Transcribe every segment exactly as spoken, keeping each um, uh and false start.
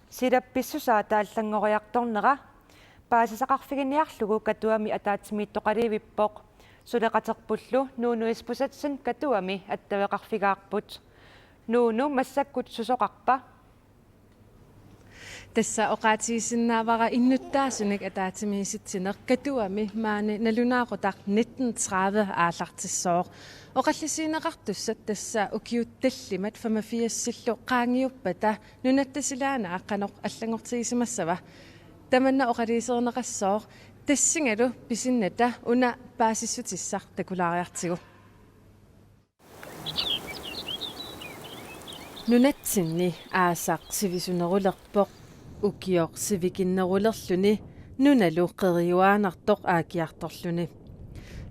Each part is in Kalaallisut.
Silap pissusaata allanngoriartornera paasisaqarfiginiarlugu Katuami ataatsimiittoqalivippoq. Suleqaterpullu Nuunu Isbosethsen Katuami attaveqarfigaarput. Nuunu, massakkut susoqarpa? Tassa oqaatigisinnaavara innuttaasunik ataatsimiisitsineq Katuami maani nalunaaqutaq nitten tredive aallartissooq. Oqallisigineqartussat tassa ukiut tallimat femogfirsillu qaangiuppata nunatta silaannaat qanoq allanngortigisimassava? Tamanna oqaluuserineqassooq, tassungalu pisinnata una paasissutissaq takulaariartigu. Nunatsinni aasaq sivisunerulerpoq, ukioq sivikinnerulerluni nunalu qeriuaannartoq aakkiartorluni.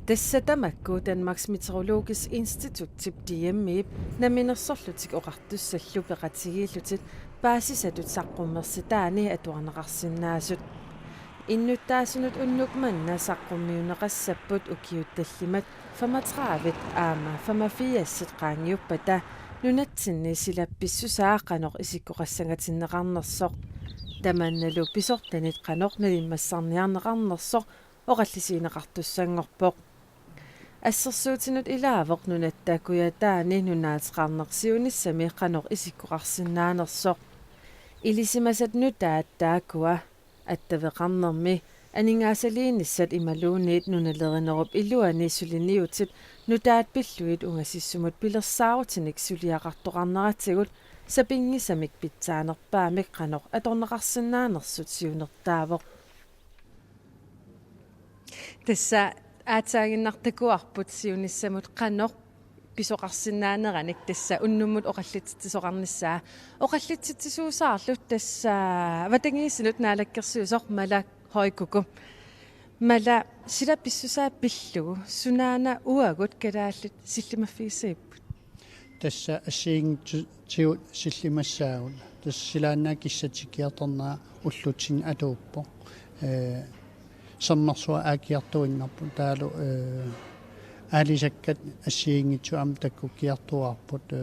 Tassa tamakku Danmarks Meteorologisk Institutip, D M I-p, Namminersorlutik Oqartussallu peqatigiillutik paasisatut saqqummersitaanni atuarneqarsinnaasut. Innuttaasunut unnuk manna saqqummiunneqassapput ukiut tallimat femogtredive aamma femogfirs qaangiuppata nunatsinni silap pissusaa qanoq isikkoqassangatinneqarnersoq, tamannalu pisortanit qanoq nalimmassarniarneqarnersoq oqallisigineqartussanngorpoq. Assersuutinut ilaavoq Nunatta Kujataani nunaateqarneq siunissami qanoq isikkoqarsinnaanersoq. Ilisimasat nutaat taakkua attaveqarnermi aningaasaliinissat imaluunniit nunalerinerup iluani suliniutit nutaat pillugit ungasissumut pilersaarutinik suliaqartoqarneratigut sapinngisamik pitsaanerpaamik qanoq atorneqarsinnaanersut siunertaavoq. Tassa aatsaaginnaq takuarput siunissamut qanoq pisoqarsinnaaneranik tassa unnummut oqallitsitsisoqarnissaa. Oqallitsitsisuusaarlu tassa avatangiisinut naalakkersuisoq Mala Høy Kúko. Mala, silap pissusaa pillugu sunaana uagut kalaallit sillimaffigissagipput? Tassa assigiinngitsutsigut sillimassaagut. Tassa silaannaap kissatsikkiartornera ullutsinni atuuppoq. Ee, sermersuaq aakkiartuinnarpoq taavalu, ee, aalisakkat assigiinngitsut aamma takkukkiartuaarput, ee,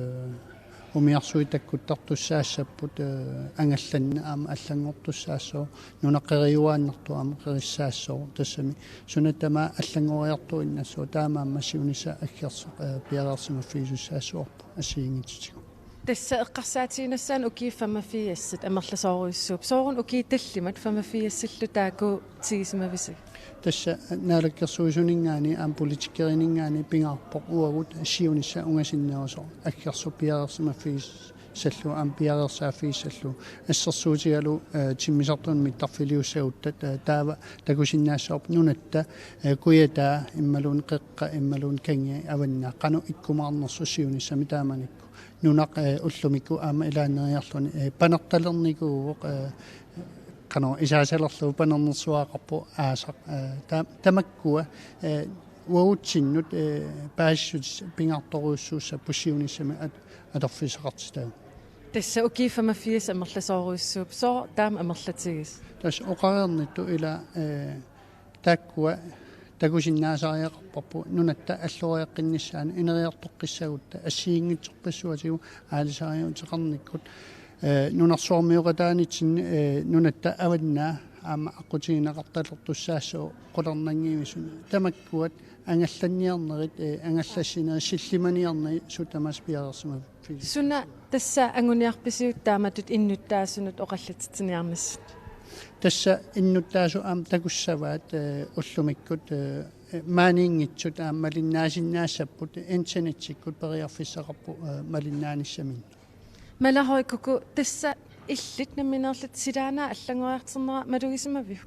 umiarsuit takkuttartussaassapput, ee, angallanneq aamma allanngortussaassooq, nuna qeriuaannartoq aamma qerissaassooq, tassami suna tamaat allanngoriartuinnassooq, taamaammat siunissaq aggersoq, ee, piareersimaffigisussaasoq assigiinngitsutigut. Tassa eqqarsaatiginnassaanut ukiut femogfirsit amerlasoorujussuupput. Sooruna ukiut tallimat femogfirsillu taakku tigisimavisigit? Tassa naalakkersuisuninngaanniit aamma politikerininngaanniit pingaarpoq uagut siunissaq ungasinnerusoq aggersoq piareersimaffigissallugu aamma piareersaaffigissallugu. Assersuutigalu, ee, timmisartunut mittarfiliussagutta, ee, taava takusinnaassavarput Nunatta, ee, Kujataa imaluunniit Qeqqa imaluunniit Kangia Avannaata qanoq ikkumaarnersoq siunissami taamanikkut. Nunaq, ee, ullumikkut aamma ilaanneeriarluni, ee, panertalernikuuvoq, ee, qanoq isaasalerlugu panernersuaqarpoq aasaq, ee, ta-, tamakkua, ee, uagutsinnut, ee, paasissutissat pingaartorujussuussapput siunissami at-, atorfissaqartitagut. Tassa ukiut femogfirs amerlasoorujussuupput, sooq taama amerlatigisoq? Tassa oqareernittut ila, ee, taakkua takusinnaasariaqarparput Nunatta alloriaqqinnissaanut ineriartoqqissagutta assigiinngitsorpassuatigut aalisariuteqarnikkut, ee, nunarsuarmioqataanitsinni, ee, Nunatta Avannaa aamma aqqutigineqartalertussaassooq qularnanngivisuni. Tamakkuat angallanniarnerit, ee, angallassinerit, sillimaniarnerit suut tamaasa piareersimaffigis. Suna tassa anguniarpisiuk taamatut innuttaasunut oqallitsitsiniarnissat? Tassa innuttaasut aamma takussavaat, ee, ullumikkut, ee, maaniinngitsut aamma malinnaasinnaassapput internetsikkut periarfissaqarpoq, ee, malinnaanissaminnut. Mala Høy Kúko, tassa illit nammineerlutit silaannaap allanngoriartornera malugisimaviuk?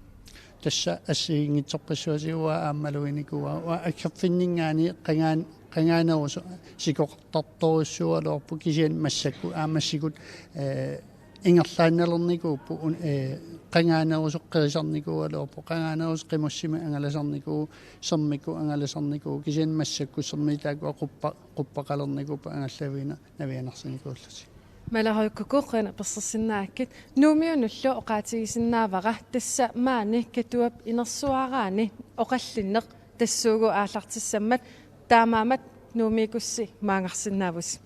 Tassa assigiinngitsorpassuatigut uanga aamma maluginikuuara, uanga aggerfinninngaanniit qangaan-, qangaanerusoq sikoqartartorujussuugaluarpoq, kisianni massakkut aamma sikkut, ee, ingerlaannalernikuupput un-, ee, qangaanerusoq qerisarnikuugaluarpoq, qangaanerusoq qimussimik angalasarnikuuvoq, sermikkut angalasarnikuuvoq, kisianni massakkut sermiit taakkua quppa-, quppaqalernikuupput angallaviina navianarsinikuullutik. Mala Høy Kúko, qujanaq apersorsinnaakkit. Nuummiunullu oqaatigisinnaavara tassa maani Katuap inersuaraani oqallinneq tassuugu aallartissammat, taamaammat Nuummiikkussi maanngarsinnaavusi.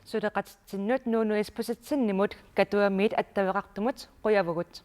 Suleqatitsinnut Nuunu Isbosethsenimut Katuamiit attaveqartumut qujavugut.